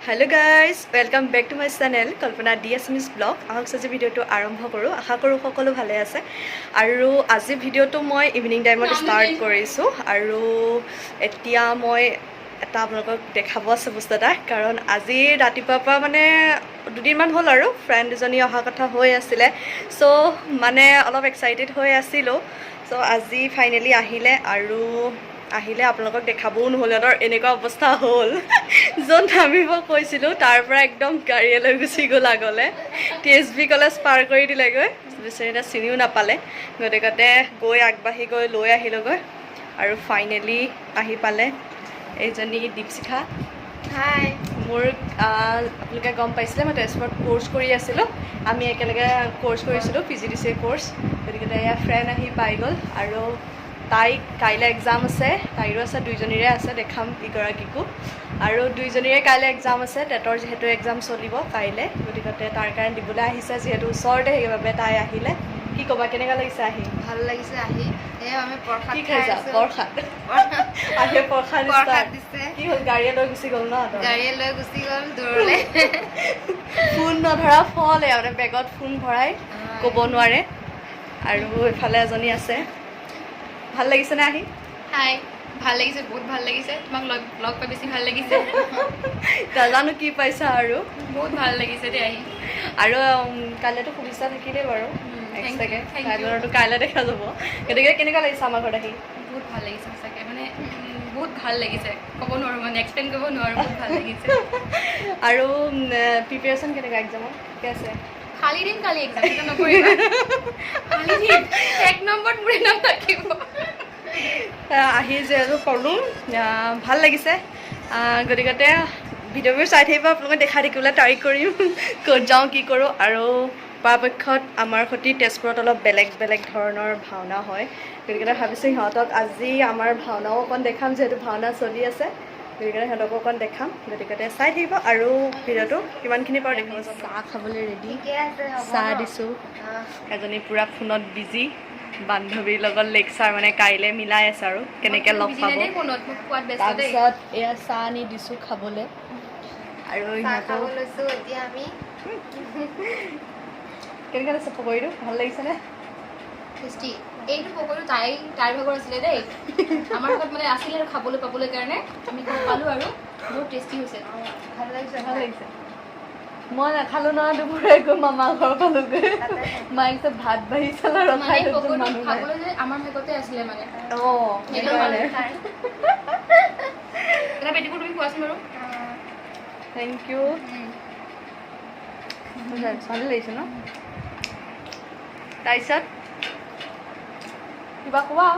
Hello guys, welcome back to my channel Kalpana D Assamese blog. আহক, আজি ভিডিঅ'টো আৰম্ভ কৰোঁ। আশা কৰোঁ সকলো ভালে আছে। আৰু আজি ভিডিঅ'টো মই ইভিনিং টাইমত ষ্টাৰ্ট কৰিছোঁ আৰু এতিয়া মই এটা আপোনালোকক দেখাব আছে বস্তু এটা, কাৰণ আজি ৰাতিপুৱাৰ পৰা, মানে দুদিনমান হ'ল আৰু ফ্ৰেণ্ড দুজনী অহা কথা হৈ আছিলে। চ' মানে অলপ এক্সাইটেড হৈ আছিলোঁ। চ' আজি ফাইনেলি আহিলে আৰু আহিলে আপোনালোকক দেখাবও নহ'ল। সিহঁতৰ এনেকুৱা অৱস্থা হ'ল, য'ত নামিব কৈছিলোঁ তাৰ পৰা একদম গাড়ীয়ে লৈ গুচি গ'ল আগলৈ, টি এছ বি কলেজ পাৰ কৰি দিলেগৈ। বেচেৰি এতিয়া চিনিও নাপালে। গতিকতে গৈ আগবাঢ়ি গৈ লৈ আহিলোগৈ আৰু ফাইনেলি আহি পালে এইজনী দীপশিখা। হাই। মোৰ আপোনালোকে গম পাইছিলে, মই তেজপুৰত ক'ৰ্চ কৰি আছিলোঁ। আমি একেলগে ক'ৰ্চ কৰিছিলোঁ, পিজিডিচিএ ক'ৰ্চ। গতিকে এয়া ফ্ৰেণ্ড আহি পাই গ'ল আৰু তাইক কাইলৈ এক্সাম আছে, তাইৰো আছে, দুইজনীৰে আছে। দেখাম ইগৰাকীকো। আৰু দুইজনীৰে কাইলৈ এক্সাম আছে। টেটৰ যিহেতু এক্সাম চলিব কাইলৈ, গতিকে তাৰ কাৰণে দিবলৈ আহিছে। যিহেতু ওচৰতে, সেইবাবে তাই আহিলে। কি ক'বা, কেনেকুৱা লাগিছে আহি? ভাল লাগিছে আহি। এই আমি প্ৰসাদ কি খাই খাইছা? আছো। প্ৰসাদ আহি প্ৰসাদ প্ৰসাদ start। দিছে। কি হ'ল, গাড়ীয়ে লৈ গুচি গ'ল ন? গাড়ীয়ে লৈ গুচি গ'ল দূৰলে। ফোন নধৰা ফল এয়া, মানে বেগত ফোন ভৰাই ক'ব নোৱাৰে। আৰু এইফালে এজনী আছে। ভাল লাগিছেনে আহি? হাই, ভাল লাগিছে, বহুত ভাল লাগিছে। তোমাক লগ লগ পাই বেছি ভাল লাগিছে। নাজানো কি পাইছা আৰু। বহুত ভাল লাগিছে দেই আহি। আৰু কাইলৈতো শুভেচ্ছা থাকিলেই বাৰু। Thank you, এক্সট্ৰাকে thank you. কাইলৈতো কাইলৈ দেখা যাব। গতিকে কেনেকুৱা লাগিছে আমাৰ ঘৰত আহি? বহুত ভাল লাগিছে সঁচাকৈ। মানে বহুত ভাল লাগিছে, ক'ব নোৱাৰোঁ, মানে এক্সপ্লেইন কৰিব নোৱাৰোঁ, বহুত ভাল লাগিছে। আৰু প্ৰিপেৰেশ্যন কেনেকুৱা এক্সামৰ, ঠিকে আছে? খালি দিম কালি এক্সাম, চিন্তা নকৰিবা। খালি দিম, এক নম্বৰত মোৰে নাম থাকিব। আহি যিহেতু ক'লোঁ, ভাল লাগিছে। গতিকতে ভিডিঅ'বোৰ চাই থাকিব, আপোনালোকে দেখাই থাকিবলৈ ট্ৰাই কৰিম ক'ত যাওঁ, কি কৰোঁ। আৰু পৰাপক্ষত আমাৰ সৈতে তেজপুৰত অলপ বেলেগ বেলেগ ধৰণৰ ভাওনা হয়। গতিকে ভাবিছোঁ সিহঁতক আজি আমাৰ ভাওনাও অকণ দেখাম, যিহেতু ভাওনা চলি আছে। গতিকে সিহঁতকো অকণ দেখাম। গতিকে চাই থাকিব আৰু ভিডিঅ'টো কিমানখিনি পাৰোঁ দেখাব। চাহ খাবলৈ ৰেডি। ঠিকে আছে, হ'ব চাহ ন? দিছোঁ। এজনী পূৰা ফোনত বিজি, বান্ধৱীৰ লগত লেকচাৰ, মানে কাইলৈ মিলাই আছে আৰু কেনেকৈ লগ বিজি পাব। নাই দেই ফোনত, মোক খোৱাত ব্যস্ত দেই। তাৰপিছত এয়া চাহ আনি দিছোঁ খাবলৈ আৰু চাহ ইহঁতেও খাব লৈছো এতিয়া আমি। কেনেকুৱা লাগিছে পকৰীটো, ভাল লাগিছেনে? টেষ্টি। এইটো পকৰীটো তাইৰ ভাগৰ আছিলে দেই। আমাৰ ঘৰত মানে আছিলে আৰু খাবলৈ পাবলৈ কাৰণে আমি খাব পালোঁ আৰু বহুত টেষ্টি হৈছে। ভাল লাগিছে। ভাল লাগিছে। মই নাখালো নহয়, দুপৰীয়া গৈ মামা ঘৰ পালোগৈ। মায়ে কৈছে ভাত বাঢ়িছে, মানে ৰখাই থৈছো, পকৰীটো মানুহ নাই। খাবলৈ যে আমাৰ ভাগতে আছিলে মানে। অঁ, সেইকাৰণে। এটা পেটিকোট তুমি খোৱাচোন বাৰু। Thank U. ভালে লাগিছে ন? তাৰপিছত কিবা কোৱা।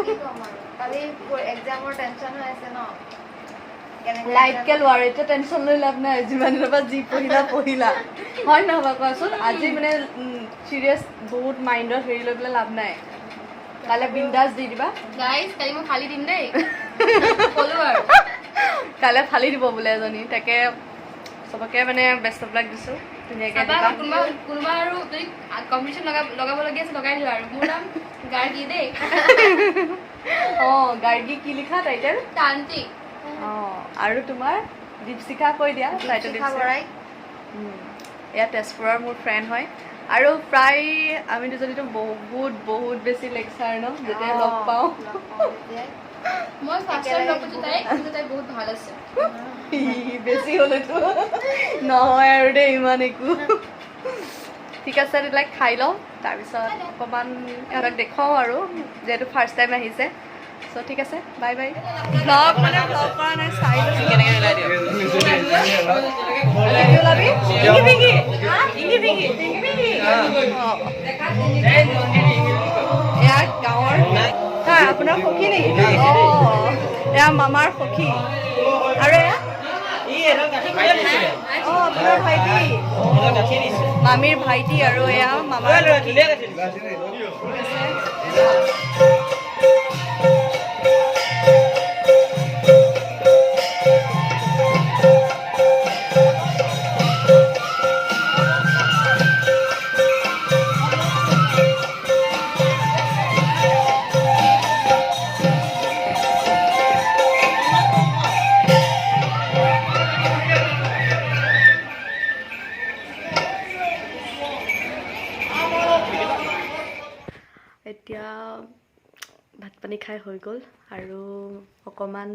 কি ক'ম আৰু, কালি এক্সামৰ টেনচন হৈ আছে ন, কেনেকে? লাইটকে লোৱা আৰু এতিয়া টেনচন লৈ লাভ নাই। যিমান দিনৰ পৰা যি পঢ়িলা পঢ়িলা, হয় নহয় বাৰু কোৱাচোন? আজি মানে চিৰিয়াছ বহুত মাইণ্ডত হেৰি লৈ পেলাই লাভ নাই। কাইলৈ বিন্দাছ দি দিবা। গাইজ, কালি মই ফালি দিম দেই, ক'লো আৰু। কাইলৈ ফালি দিব বোলে এজনী। তাকে চবকে মানে বেষ্ট অফ লাক দিছোঁ, ধুনীয়াকৈ চাবা। দিবা। কোনোবা কোনোবা আৰু যদি কম্পিটিশ্যন লগাবলগীয়া আছে, লগাই লোৱা আৰু। মোৰ নাম গাৰ্গী দেই। অঁ, গাৰ্গী কি লিখা টাইটেল? তান্ত্ৰিক। অঁ, আৰু তোমাৰ দীপশিখা কৈ দিয়া টাইটেল। দীপশিখা বৰাই। এয়া তেজপুৰৰ মোৰ ফ্ৰেণ্ড হয় আৰু প্ৰায় আমি দুজনীতো বহুত বহুত বেছি লেকচাৰ ন, যেতিয়া লগ পাওঁ। লগ পাওঁ তেতিয়াই। মই ফাৰ্ষ্ট টাইম লগ পাইছোঁ তাইক, কিন্তু তাই বহুত ভাল আছে। বেছি হ'লেতো নহয় আৰু দেই ইমান একো। ঠিক আছে তেতিয়াহ'লে, খাই লওঁ, তাৰপিছত অকণমান ইহঁতক দেখুৱাওঁ আৰু যিহেতু ফাৰ্ষ্ট টাইম আহিছে। চ' ঠিক আছে, বাই বাই। ভ্লগ মানে ভ্লগ কৰা নাই, চাই লৈছোঁ। কি ওলাবি? ইংগি পিংগি ইংগি পিংগি পিংগি পিংগি। অঁ, এয়া গাঁৱৰ হা, আপোনাৰ সখী নেকি? অঁ, এয়া মামাৰ সখী। আৰু এয়া অঁ, আপোনাৰ ভাইটি, মামীৰ ভাইটি আৰু এয়া মামাৰ সখী। ঠিক আছে। পানী খাই হৈ গ'ল আৰু অকণমান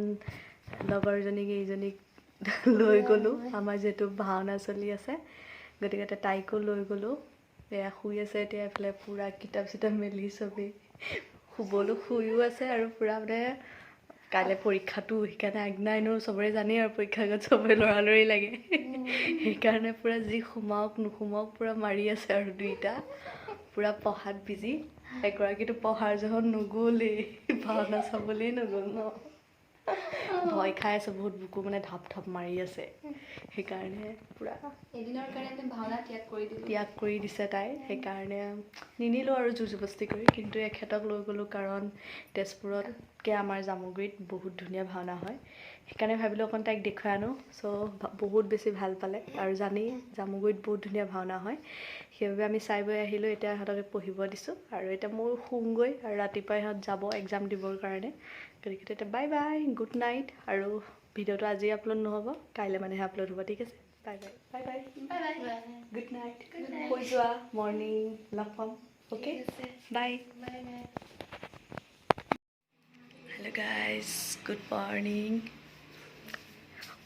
লগৰজনীক এইজনীক লৈ গ'লোঁ। আমাৰ যিহেতু ভাওনা চলি আছে, গতিকে এতিয়া তাইকো লৈ গ'লোঁ। এয়া শুই আছে এতিয়া, এইফালে পূৰা কিতাপ চিতাপ মেলি চবেই শুবলৈ শুইও আছে আৰু পূৰা মানে কাইলৈ পৰীক্ষাটো, সেইকাৰণে আগদিনা এনেও চবৰে জানেই আৰু পৰীক্ষাৰ আগত চবৰে লৰালৰি লাগে, সেইকাৰণে পূৰা যি সোমাওক নোসোমাওক পূৰা মাৰি আছে আৰু দুইটা পূৰা পঢ়াত বিজি। এগৰাকীতো পঢ়াৰ জহত নগ'লেই, ভাওনা চাবলেই নগ'ল ন। ভয় খাই আছে বহুত, বুকু মানে ঢপ ঢপ মাৰি আছে, সেইকাৰণে পূৰা এদিনৰ কাৰণে ভাওনা ত্যাগ কৰি দিলোঁ। ত্যাগ কৰি দিছে তাই, সেইকাৰণে নিনিলোঁ আৰু জোৰ জবস্তি কৰি। কিন্তু এখেতক লৈ গ'লোঁ, কাৰণ তেজপুৰতকৈ আমাৰ জামুগুৰিত বহুত ধুনীয়া ভাওনা হয়, সেইকাৰণে ভাবিলোঁ অকণ তাইক দেখুৱাই আনো। চ' বহুত বেছি ভাল পালে আৰু জানেই জামুগুৰিত বহুত ধুনীয়া ভাওনা হয়, সেইবাবে আমি চাই বৈ আহিলোঁ। এতিয়া ইহঁতক পঢ়িব দিছোঁ আৰু এতিয়া ময়ো শুমগৈ আৰু ৰাতিপুৱা ইহঁত যাব এক্সাম দিবৰ কাৰণে। গতিকে তেতিয়া বাই বাই, গুড নাইট। আৰু ভিডিঅ'টো আজি আপলোড নহ'ব, কাইলৈ মানেহে আপলোড হ'ব, ঠিক আছে? Bye bye, bye bye, bye bye, good night. শুই যোৱা, মৰ্ণিং লগ পাম। Okay, bye. Bye bye. Hello guys, good morning.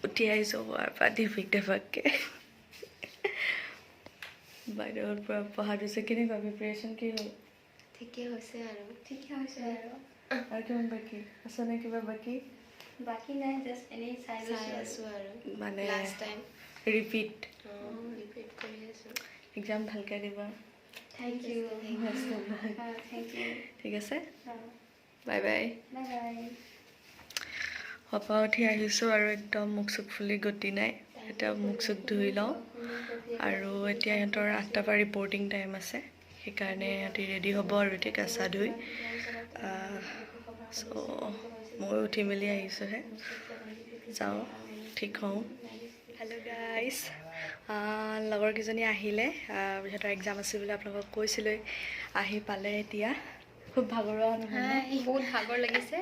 উঠি আহিছোঁ শুৱাৰ পৰা ঢিপিক ঢাপাককৈ। বাইদেউৰ পৰা পঢ়া দিছে। কেনেকুৱা প্ৰিপেৰেশ্যন কি হ'ল? ঠিকে হৈছে আৰু। ঠিকে হৈছে আৰু। আৰু কিমান বাকী আছেনে, কিবা বাকী? বাকী নাই, জাষ্ট এনেই চাই চাই লৈছোঁ আৰু। আছোঁ আৰু। মানে লাষ্ট টাইম। ৰিপিট। ৰিপিট কৰি আছোঁ। এক্সাম ভালকৈ দিবা। Thank you, thank you. ঠিক আছে, বাই বাই। Bye bye. শুৱাৰ উঠি আহিছোঁ আৰু একদম মুখ চুখ ফুলি গতি নাই। এতিয়া মুখ চুখ ধুই লওঁ আৰু এতিয়া সিহঁতৰ 8টাৰ পৰা ৰিপৰ্টিং টাইম আছে, সেইকাৰণে সিহঁতি ৰেডি হ'ব আৰু এতিয়া গা চা ধুই। চ' ময়ো উঠি মেলি আহিছোঁহে, যাওঁ ঠিক হওঁ। হেল্ল' গাইজ, লগৰকেইজনী আহিলে। সিহঁতৰ এক্সাম আছিল বুলি আপোনালোকক কৈছিলোঁৱেই, আহি পালে। এতিয়া খুব ভাগৰুৱা নহয় ন? বহুত ভাগৰ লাগিছে।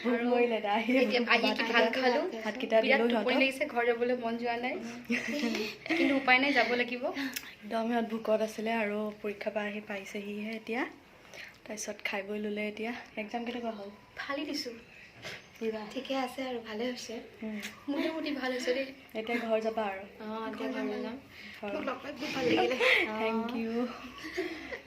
ভোক মৰিলে তাই আহি। এতিয়া আহি কি ভাত খালোঁ। ভাতকেইটা বিৰাট দিলোঁ টোপনি সিহঁতক। লাগিছে, ঘৰ যাবলৈ মন যোৱা নাই, কিন্তু উপায় নাই, যাব লাগিব। একদম সিহঁত ভোকত আছিলে আৰু পৰীক্ষাৰ পৰা আহি পাইছেহিহে এতিয়া। তাৰপিছত খাই বৈ ল'লে। এতিয়া এক্সাম কেনেকুৱা হ'ল? ফালি দিছোঁ। পূৰা। ঠিকে আছে আৰু, ভালে হৈছে। মোটামুটি ভাল হৈছে দেই। এতিয়া ঘৰ যাবা আৰু? অঁ, এতিয়া ঘৰলৈ যাম। ঘৰ। মোক লগ পাই বহুত ভাল লাগিলে। Thank U.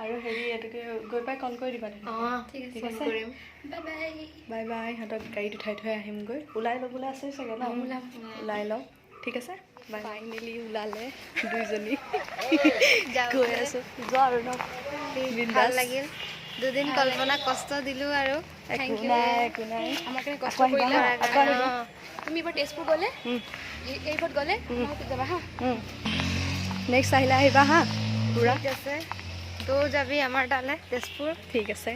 আৰু হেৰি, এইটোকে গৈ পাই কল কৰি দিবা তেন্তে। অঁ। ঠিক আছে। ঠিক আছে। কৰিম। Bye bye. Bye bye. সিহঁতক গাড়ীত উঠাই থৈ আহিমগৈ। ওলাই ল'বলৈ আছে চাগে ন? ওলাম। ওলাই লওঁ, ঠিক আছে। ফাইনেলি ওলালে দুইজনী, গৈ আছোঁ। যোৱা আৰু ন। ভাল বিন্দাছ। লাগিল, দুদিন কল্পনাক কষ্ট দিলোঁ আৰু। একো নাই, একো নাই। আমাৰ কাৰণে কষ্ট আকৌ আহিবা। কৰিলা। হা, আকৌ আহিবা। তুমি এবাৰ তেজপুৰ গ'লে, এইবাৰ গ'লে মোক যাবা হা। নেক্সট আহিলে আহিবা হা পুৰা। ঠিক আছে, তইও যাবি আমাৰ তালৈ তেজপুৰ। ঠিক আছে,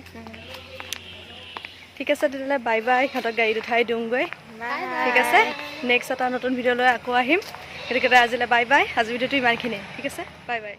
ঠিক আছে তেতিয়াহ'লে, বাই বাই। সিহঁতক গাড়ীত উঠাই দিওঁগৈ। বাই। ঠিক আছে, নেক্সট এটা নতুন ভিডিঅ' লৈ আকৌ আহিম। গতিকে আজিলৈ বাই বাই। আজিৰ ভিডিঅ'টো ইমানখিনিয়ে। ঠিক আছে, বাই বাই।